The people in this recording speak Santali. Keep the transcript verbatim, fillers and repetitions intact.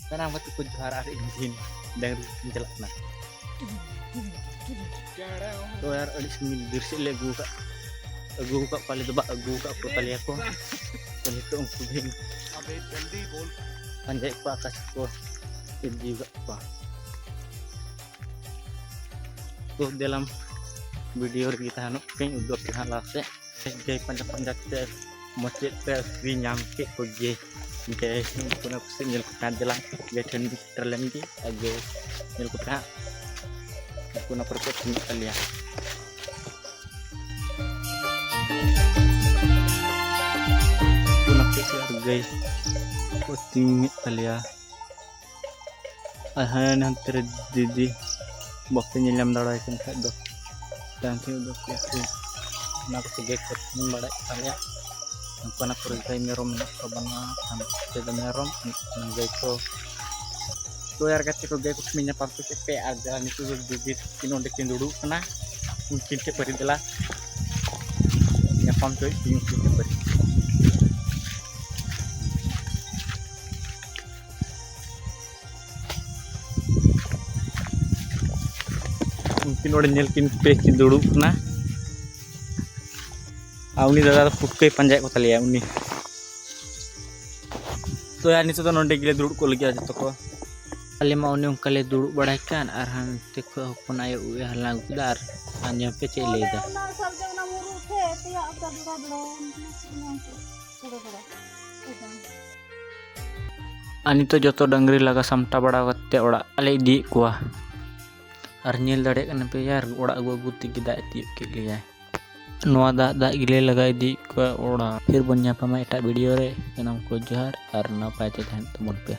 ᱥᱟᱱᱟᱢ ᱜᱟᱛᱮ ᱠᱚ ᱡᱚᱦᱟᱨ᱾ ᱟᱨ ᱤᱧ ᱫᱤᱱ ᱰᱟᱹᱝᱨᱤ ᱜᱩᱯᱤᱧ ᱪᱟᱞᱟᱜ ᱠᱟᱱᱟ᱾ ᱛᱚ ᱭᱟᱨ, ᱟᱹᱰᱤ ᱥᱟᱺᱜᱤᱧ ᱵᱤᱨ ᱥᱮᱫ ᱞᱮ ᱟᱹᱜᱩ ᱟᱠᱟᱫ, ᱟᱹᱜᱩ ᱟᱠᱟᱫ ᱠᱚᱣᱟ, ᱟᱞᱮ ᱫᱚ ᱵᱟᱝ ᱟᱹᱜᱩ ᱟᱠᱟᱫ ᱠᱚ ᱛᱟᱞᱮᱭᱟ ᱠᱚ᱾ ᱛᱚ ᱱᱤᱛᱚᱜ ᱩᱱᱠᱩ ᱜᱮ ᱯᱟᱸᱡᱟᱭᱮᱫ ᱠᱚᱣᱟ, ᱚᱠᱟ ᱥᱮᱫ ᱠᱚ ᱤᱫᱤ ᱟᱠᱟᱫ ᱠᱚᱣᱟ᱾ ᱛᱚ ᱫᱮᱞᱟᱢ ᱵᱷᱤᱰᱤᱭᱳ ᱨᱮᱜᱮ ᱛᱟᱦᱮᱱᱚᱜ ᱯᱮ, ᱩᱫᱩᱜ ᱟᱯᱮ ᱦᱟᱸᱜ ᱞᱟᱦᱟ ᱥᱮᱫ᱾ ᱜᱟᱹᱭ ᱯᱟᱸᱡᱟ ᱯᱟᱸᱡᱟ ᱛᱮ ᱢᱩᱪᱟᱹᱫ ᱛᱮ ᱟᱹᱠᱷᱨᱤᱧ ᱧᱟᱢ ᱠᱮᱫ ᱠᱚᱜᱮ᱾ ᱜᱟᱹᱭ ᱩᱱᱠᱩ ᱱᱟ ᱠᱩᱥᱤ ᱧᱮᱞ ᱠᱚᱯᱮ ᱦᱟᱸᱜ, ᱫᱮᱞᱟᱝ ᱜᱟᱹᱭ ᱴᱷᱮᱱ ᱥᱮᱴᱮᱨ ᱞᱮᱱ ᱜᱮ᱾ ᱟᱨ ᱜᱟᱹᱭ ᱧᱮᱞ ᱠᱚᱯᱮ ᱦᱟᱸᱜ, ᱩᱱᱠᱩ ᱱᱟ ᱠᱚᱨᱮ ᱠᱚ ᱟᱹᱠᱷᱨᱤᱧᱮᱫ ᱛᱟᱞᱮᱭᱟ᱾ ᱩᱱᱠᱩ ᱱᱟ ᱠᱩᱥᱤ ᱟᱨ ᱜᱟᱹᱭ ᱠᱚ ᱟᱹᱠᱷᱨᱤᱧᱮᱫ ᱛᱟᱞᱮᱭᱟ᱾ ᱟᱨ ᱦᱟᱱᱮ ᱦᱟᱱᱛᱮ ᱨᱮ ᱫᱤᱫᱤ ᱵᱟᱯᱮ ᱧᱮᱞ ᱧᱟᱢ ᱫᱟᱲᱮᱭᱟᱭ ᱠᱟᱱ ᱠᱷᱟᱡ ᱫᱚ, ᱛᱟᱭᱚᱢ ᱛᱮ ᱩᱫᱩᱜ ᱯᱮᱭᱟ ᱠᱚ᱾ ᱚᱱᱟ ᱠᱚ ᱛᱮᱜᱮ ᱠᱚ ᱟᱹᱠᱷᱨᱤᱧ ᱵᱟᱲᱟᱭᱮᱫ ᱛᱟᱞᱮᱭᱟ᱾ ᱩᱱᱠᱩ ᱚᱱᱟ ᱠᱚᱨᱮ ᱜᱟᱹᱭ ᱢᱮᱨᱚᱢ ᱢᱮᱱᱟᱜ ᱠᱚᱣᱟ, ᱵᱟᱝᱟ ᱦᱟᱱᱛᱮ ᱫᱚ ᱢᱮᱨᱚᱢ, ᱚᱱᱟ ᱜᱟᱹᱭ ᱠᱚ᱾ ᱛᱚ ᱭᱟᱨ ᱜᱟᱛᱮ ᱠᱚ, ᱜᱟᱹᱭ ᱠᱚ ᱟᱹᱠᱷᱨᱤᱧ ᱧᱟᱯᱟᱢ ᱦᱚᱪᱚ ᱠᱮᱫ ᱯᱮ᱾ ᱟᱨ ᱫᱮᱞᱟ ᱱᱤᱛᱚᱜ ᱫᱚ ᱫᱤᱫᱤ ᱛᱟᱹᱠᱤᱱ ᱚᱸᱰᱮ ᱠᱤᱱ ᱫᱩᱲᱩᱵ ᱠᱟᱱᱟ, ᱩᱱᱠᱤᱱ ᱴᱷᱮᱱ ᱯᱟᱹᱨᱤ ᱫᱮᱞᱟ ᱧᱟᱯᱟᱢ ᱦᱚᱪᱚᱭᱮᱫ ᱠᱤᱱ ᱩᱱᱠᱤᱱ ᱴᱷᱮᱱ ᱯᱟᱹᱨᱤ᱾ ᱩᱱᱠᱤᱱ ᱱᱚᱰᱮ ᱧᱮᱞ ᱠᱤᱱ ᱯᱮ ᱠᱤᱱ ᱫᱩᱲᱩᱵ ᱠᱟᱱᱟ᱾ ᱟᱨ ᱩᱱᱤ ᱫᱟᱫᱟ ᱫᱚ ᱯᱩᱴᱠᱟᱹᱭ ᱯᱟᱸᱡᱟᱭᱮᱫ ᱠᱚ ᱛᱟᱞᱮᱭᱟ ᱩᱱᱤ᱾ ᱛᱚ ᱭᱟᱨ, ᱱᱤᱛᱚᱜ ᱫᱚ ᱱᱚᱰᱮ ᱜᱮᱞᱮ ᱫᱩᱲᱩᱵ ᱠᱚᱜ ᱞᱟᱹᱜᱤᱫ ᱡᱚᱛᱚ ᱠᱚ᱾ ᱟᱞᱮ ᱢᱟ ᱚᱱᱮ ᱚᱱᱠᱟ ᱞᱮ ᱫᱩᱲᱩᱵ ᱵᱟᱲᱟᱭ ᱠᱟᱱ, ᱟᱨ ᱦᱟᱱᱛᱮ ᱠᱷᱚᱱ ᱦᱚᱯᱚᱱ ᱟᱭᱳ ᱩᱵ ᱮ ᱦᱟᱞᱟᱝ ᱟᱹᱜᱩ ᱠᱮᱫᱟ᱾ ᱟᱨ ᱟᱸᱡᱚᱢ ᱯᱮ ᱪᱮᱫ ᱮ ᱞᱟᱹᱭᱫᱟ᱾ ᱚᱱᱟ ᱥᱟᱨᱡᱚᱢ ᱚᱱᱟ ᱢᱩᱨᱩᱫ ᱴᱷᱮᱡ ᱛᱮᱭᱟᱜ ᱚᱱᱠᱟ ᱫᱷᱟᱨᱟ ᱫᱚ ᱛᱷᱚᱲᱟ ᱛᱷᱚᱲᱟ᱾ ᱟᱨ ᱱᱤᱛᱚᱜ ᱡᱚᱛᱚ ᱰᱟᱹᱝᱨᱤ ᱞᱟᱜᱟ ᱥᱟᱢᱴᱟᱣ ᱵᱟᱲᱟ ᱠᱟᱛᱮ ᱚᱲᱟᱜ ᱞᱮ ᱤᱫᱤᱭᱮᱫ ᱠᱚᱣᱟ᱾ ᱟᱨ ᱧᱮᱞ ᱫᱟᱲᱮᱭᱟᱜ ᱠᱟᱱᱟ ᱯᱮ ᱭᱟᱨ, ᱚᱲᱟᱜ ᱟᱹᱜᱩ ᱟᱹᱜᱩ ᱛᱮᱜᱮ ᱫᱟᱜ ᱮ ᱛᱤᱭᱳᱜ ᱠᱮᱫ ᱞᱮᱭᱟᱭ᱾ ᱱᱚᱣᱟ ᱫᱟᱜ ᱫᱟᱜ ᱜᱮᱞᱮ ᱞᱟᱜᱟ ᱤᱫᱤᱭᱮᱫ ᱠᱚᱣᱟ ᱚᱲᱟᱜ᱾ ᱯᱷᱤᱨ ᱵᱚᱱ ᱧᱟᱯᱟᱢᱟ ᱮᱴᱟᱜ ᱵᱷᱤᱰᱤᱭᱳ ᱨᱮ᱾ ᱥᱟᱱᱟᱢ ᱠᱚ ᱡᱚᱦᱟᱨ ᱟᱨ ᱱᱟᱯᱟᱭ ᱛᱮ ᱛᱟᱦᱮᱱ ᱛᱟᱵᱚᱱ ᱯᱮ᱾